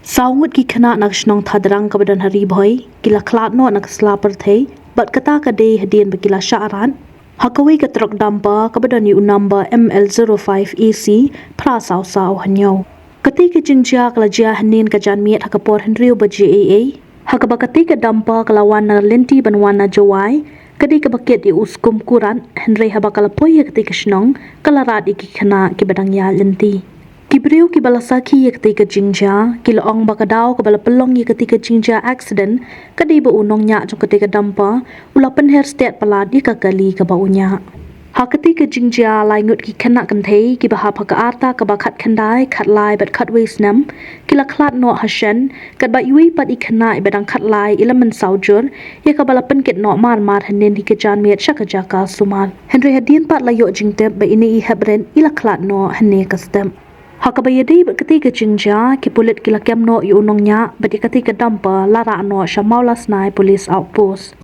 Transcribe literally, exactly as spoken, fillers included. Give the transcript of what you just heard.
Saw ngut ki khynnah na ka shnong Thadrang kaba don ha Ri Bhoi ki la khlad noh na ka sla pyrthei bad kata ka dei hadien ba ki la shah rat ha kawei ka trok dumper kaba don ïa u number M L zero five A C phra saw saw hynñiew. Katei ka jingjia ka la jia hynnin ka janmiet ha ka por hynriew baje eiei, ha kaba katei ka dumper ka la wan na lynti ban wan na Jowai, ka dei kaba kit ïa u skum kurat, hynrei haba ka la poi ha katei ka shnong ka la rat ïa ki khynnah kiba dang ïaid lynti. Ki briew kiba la sakhi ïa katei ka jingjia ki la ong ba ka daw kaba la pynlong ïa katei ka jingjia accident ka dei ba u nongñiah jong katei ka dumper u la pynher stet palat ïa ka kali kaba u ñiah. Ha katei ka jingjia lai ngut ki khynnah kynthei kiba hap ha ka arta kaba khatkhyndai, khatlai bad khatwei snem ki la khlad noh ha shen, katba iwei pat i khynnah iba dang khatlai i la mynsaw jur, ïa kaba la pynkit noh mar mar hynnin hi ka janmiet sha ka jaka sumar. Hynrei hadien pat la ïoh jingtip ba ine i hep rit i la khlad noh hynne ka step. Ha kaba ïadei bad katei ka jingjia, ki pulit ki la kem noh ïa u nongñiah bad ïa katei ka dumper la rah noh sha Mawlasnai Police Outpost.